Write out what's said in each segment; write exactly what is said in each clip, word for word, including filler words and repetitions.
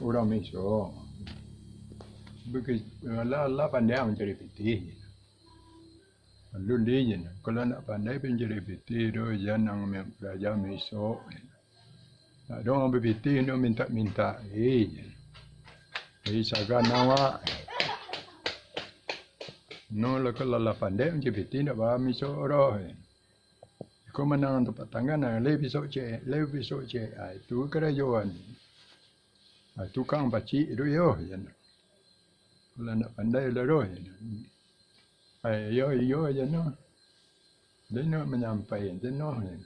Urang Miso. Bagi, lah, lah pandai mancari pitih. Alun di jen. Kalau nak pandai mancari pitih tu, jan nan raja Miso. Nak dong bapitih tu mintak-mintak. Eh, jen. Jadi sagan awak. No lah kalau lah pandai mancari pitih, ndak paham Miso roh. Iko manang tu patanggan, ah, lai pisok cek, lai pisok cek. Ah, itu karajoan. Ah, tukang pacik tu yo, jan. Kalau nak pandai lah roh, jan. Ai, iyo, iyo, jan no. Dia nak manyampai, jan no, jan.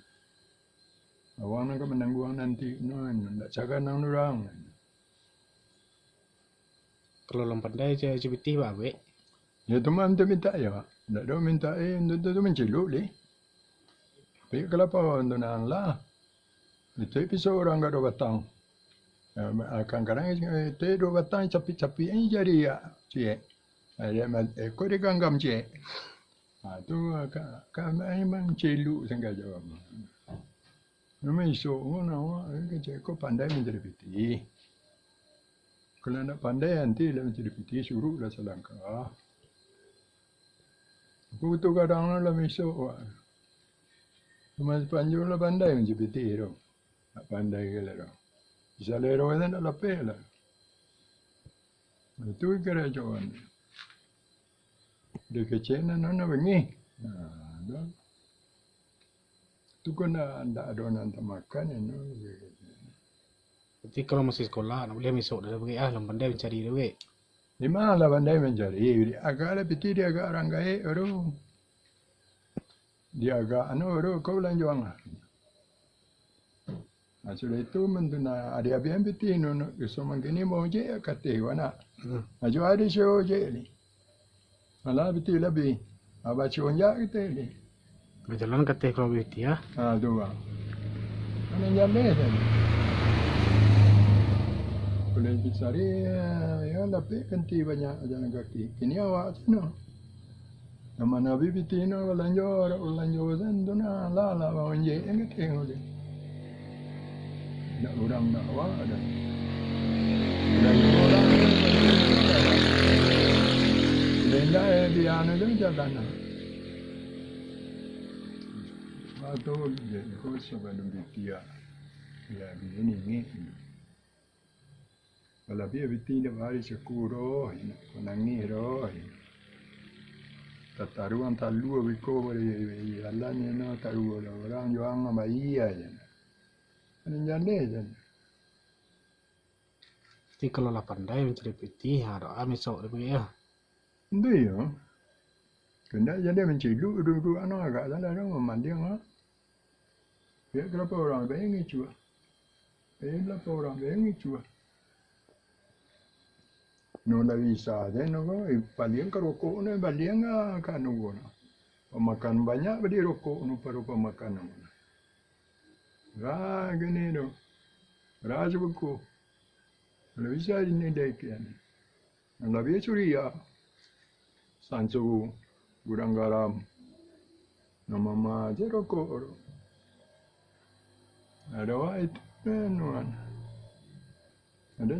Awang nan ka manangguang nanti, no, ndak sagan nang urang. Kalau lah pandai, cek, cek pitih, ba, abek. Ya, tu mah mintak-mintak, ya. Ndak ada mintak, eh, tu, tu, tu manciluk, leh. Tapi kalapa tu nan lah. Itu pisau urang gak dua batang. Ya, kadang-kadang, eh, itu dua batang capik-capik, eh, jari, ya, ciek. Eh, dia ma-, eh, kau dia ganggam, ciek. Ha, tu, ka, ka, memang ciluk sangkajo. Memang isok pun awak, eh, kecek ko pandai mancari pitih. Kalau nak pandai, nanti lah mancari pitih, suruklah salangkah. Aku tu kadang lah, lah isok, wak. Cuma Panjul lah pandai mancari pitih tu. Nak pandai galo tu. Bisa lero kan nak lapeh lah. Itu karajoan. Dia kecek nan, nan, nan bangih. Nah, dah. Tu kok ndak, ndak ado nan tamakan, ya, no. Berarti kalau masih sekolah, nak buliah misok dah, dah, ah, lah pandai mancari dah, wek. Di ma lah pandai mancari? Agak lah pitih di agak urang gaek baru. Di agak anu baru kau balanjuang lah. Nah, sudah itu, mentuna ari abian pitih, nu, nu, iso mangkini mau je kateh, anak. Hmm. Nah, jo ari sio je ni. Alah, pitih labi. Abah sionjak kita ni. Bajalan kateh kalau pitih, ya. Ha, tu, bang. Mana jaleh tadi? Boleh dicari, ya, tapi kanti banyak jalan kaki. Kini awak tu, no. Nama Nabi pitih no, balanjo, balanjo, san tu nah, lah, lah, mangonjek, yang kateh tu. Ndak urang ndak awak dah. Balanjo urang, balanjo urang. Indak, eh, di anu tu jalan lah. Waktu je, kau sebelum ditia. Ya, begini ni. Kalau dia biti indak bari syukur doh, indak manangih doh. Tataruang talua biko bari jalan je no, taruang urang juang bayi aja. Ado jaleh je. Tapi kalau lah pandai mancari pitih, ha, doa misok dia pergi, ya. Itu iyo. Kandak jadi manciluk duduak anu agak salah tu, mamandiang, ha. Biak kalapa urang bae ngicuah. Eh, kalapa urang bae ngicuah. No lah bisa je no ko, eh, baliang ka rokok no, baliang ka, ka anu ko no. Pamakan banyak bali rokok no, pado pamakan no. Lah gini tu. Lah cukup ko. Kalau bisa ini daikian. Nan labiah curiak, sansu, gudang garam. Nan mama aja rokok tu. Ado itu, anu,